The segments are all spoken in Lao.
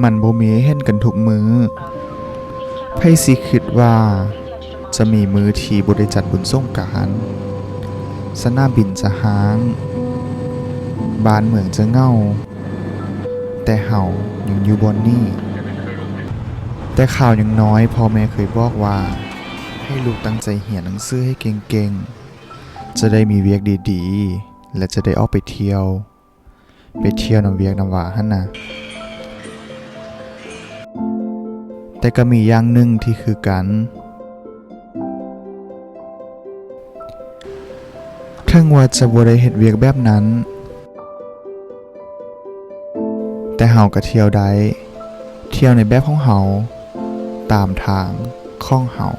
ມັນບໍ່ມີໃຫ້ເຫັນກັນທຸກມື້. ໃຜຊິຄິດວ່າຈະມີມື້ທີ່ບໍ່ໄດ້ຈັດບຸນສົງການ, ສະໜາມບິນຈະຮ້າງ, ບ້ານເມືອງຈະເຫງົາ, ແຕ່ເຮົາຍັງຢູ່ບ່ອນນີ້. ແຕ່ຄາວຍັງນ້ອຍ, ພໍ່ແມ່ເຄີຍບອກວ່າ ໃຫ້ລູກຕັ້ງໃຈຮຽນໜັງສືໃຫ້ເກັ່ງໆ, ຈະໄດ້ມີວຽກດີໆ ແລະ ຈະໄດ້ອອກໄປທ່ຽວ. ໄປທ່ຽວນຳວຽກນຳວາຫັ້ນນະ. ແຕ່ກໍມີຢ່າງໜຶ່ງທີ່ຄືກັນ, ເຖິງວ່າຈະບໍ່ໄດ້ເຮັດວຽກແບບນັ້ນ, ແຕ່ເຮົາກໍທ່ຽວໄດ້, ທ່ຽວໃນແບບຂອງເຮົາ, ຕາມທາງຂອງເຮົາ.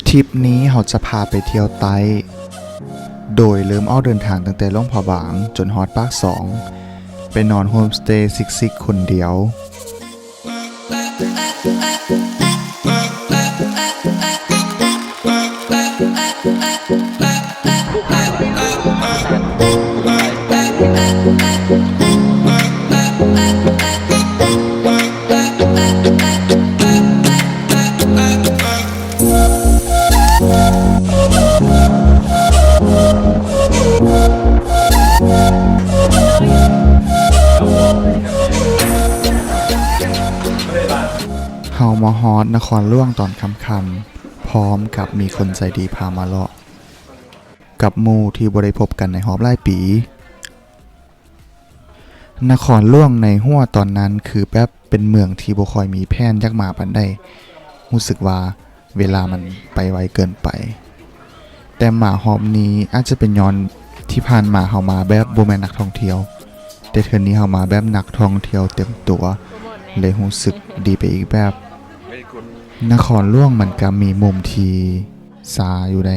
ທຣິບນີ້ເຮົາຈະພາໄປທ່ຽວໃຕ້ ໂດຍເລີ່ມອອກເດີນທາງຕັ້ງແຕ່ຫຼວງພະບາງຈົນຮອດປາກຊ່ອງ, ໄປນອນໂຮມສະເຕຊິກໆຄົນດຽວ. ເຮົາມາຮອດນະຄອນຫຼວງຕອນຄ່ຳໆ ພ້ອມກັບມີຄົນໃຈດີພາມາເລາະ ກັບໝູ່ທີ່ບໍ່ໄດ້ພົບກັນໃນຮອບຫຼາຍປີ. ນະຄອນຫຼວງໃນຫົວຕອນນັ້ນຄືແບບເປັນເມືອງທີ່ບໍ່ຄ່ອຍມີແຜນຢາກມາປານໃດ, ຮູ້ສຶກວ່າເວລາມັນໄປໄວເກີນໄປ. ແຕ່ມາຮອບນີ້ອາດຈະເປັນຍ້ອນທີ່ຜ່ານມາເຮົາມາແບບບໍ່ແມ່ນນັກທ່ອງທ່ຽວ, ແຕ່ເທື່ອນີ້ເຮົາມາແບບນັກທ່ອງທ່ຽວເຕັມຕົວ ເລີຍຮູ້ສຶກດີໄປອີກແບບ. ນະຄອນຫຼວງມັນກະມີມຸມທີ່ຊາຢູ່ໃດ.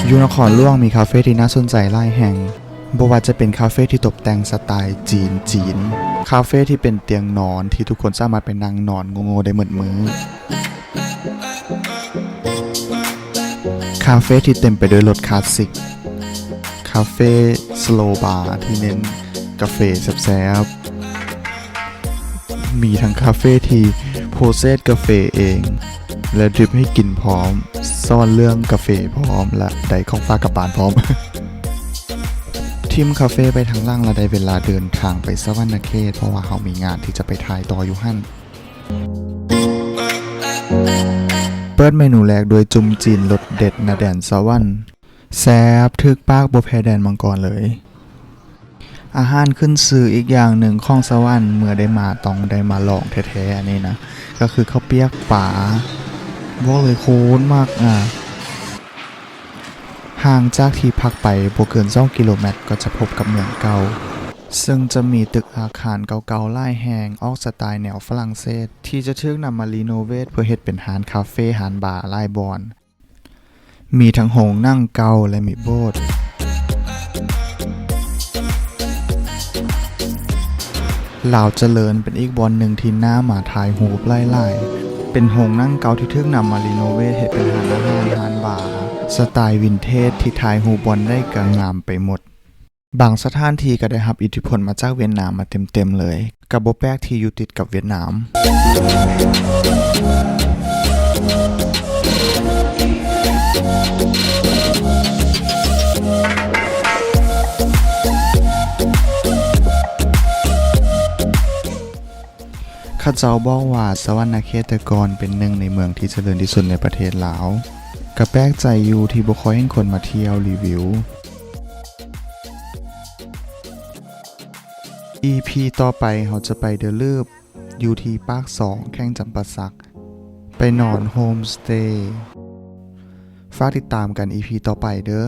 ຢູ່ນະຄອນຫຼວງມີຄາເຟທີ່ໜ້າສົນໃຈຫຼາຍແຫ່ງ, ບໍ່ວ່າຈະເປັນຄາເຟທີ່ຕົບແຕ່ງສະໄຕລ໌ຈີນຈີນ, ຄາເຟທີ່ເປັນຕຽງນອນທີ່ທຸກຄົນສາມາດໄປນັ່ງນອນໂງ່ໆໄດ້ໝົດມື້, ຄາເຟທີ່ເຕັມໄປດ້ວຍລົດຄລາສສິກ, ຄາເຟສໂລບາທີ່ເນັ້ນກາເຟແຊບໆ. ມີທັງຄາເຟທີ່ໂປຣເຊສກາເຟເອງ ແລະ ດຣິບໃຫ້ກິນພ້ອມ, ສອນເລື່ອງກາເຟພ້ອມ ແລະ ໄດ້ຂອງຝາກກັບບ້ານພ້ອມ. ຖິ້ມຄາເຟໄປທາງຫຼັງ ແລະ ໄດ້ເວລາເດີນທາງໄປສະຫວັນນະເຂດ ເພາະວ່າເຮົາມີງານທີ່ຈະໄປຖ່າຍຕໍ່ຢູ່ຫັ້ນ. ເປີດເມນູແລກດ້ວຍຈຸ້ມຈີນລົດເດັດນະແດນສະຫວັນ. ແຊບຖືກປາກບໍ່ແພ້ແດນມັງກອນເລີຍ. ອາຫານຂຶ້ນຊື່ອີກຢ່າງໜຶ່ງຂອງສະຫວັນ ເມື່ອໄດ້ມາຕ້ອງໄດ້ມາລອງແທ້ໆ ອັນນີ້ນະ ກໍຄືເຂົ້າປຽກປາ. ບອກເລີຍໂຄດມັກນະ. ຫ່າງຈາກທີ່ພັກໄປບໍ່ເກີນສອງກິໂລແມັດ ກໍຈະພົບກັບເມືອງເກົ່າ ເຊິ່ງຈະມີຕຶກອາຄານເກົ່າໆຫຼາຍແຫ່ງ ອອກສະໄຕແນວຝຣັ່ງເສດ ທີ່ຈະຖືກນຳມາຣີໂນເວດ ເພື່ອເຮັດເປັນຮ້ານຄາເຟ ຮ້ານບາຫຼາຍບ່ອນ. ມີທັງໂຮງໜັງເກົ່າ ແລະ ມີໂບດ. ລາວຈະເລີນເປັນອີກບ່ອນໜຶ່ງທີ່ໜ້າມາຖ່າຍຮູບຫຼາຍໆ. ເປັນໂຮງໜັງເກົ່າທີ່ຖືກນຳມາຣີໂນເວດເຮັດເປັນຮ້ານອາຫານ, ຮ້ານບາ, ສະໄຕວິນເທດທີ່ຖ່າຍຮູບບ່ອນໃດກໍງາມໄປໝົດ. ບາງສະຖານທີ່ກໍໄດ້ຮັບອິດທິພົນມາຈາກຫວຽດນາມມາເຕັມໆເລີຍ, ກໍບໍ່ແປກທີ່ຢູ່ຕິດກັບຫວຽດນາມ. ເຂົາເຈົ້າບອກວ່າສະຫວັນນະເຂດແຕ່ກ່ອນເປັນໜຶ່ງໃນເມືອງທີ່ຈະເລີນທີ່ສຸດໃນປະເທດລາວ. ກະແປກໃຈຢູ່ທີ່ບໍ່ຄ່ອຍເຫັນຄົນມາທ່ຽວຣີວິວ. ອີພີຕໍ່ໄປເຮົາຈະໄປເດີລືບ ຢູ່ທີ່ປາກຊ່ອງ ແຂວງຈຳປາສັກ ໄປນອນໂຮມສະເຕ. ຝາກຕິດຕາມກັນອີພີຕໍ່ໄປເດີ.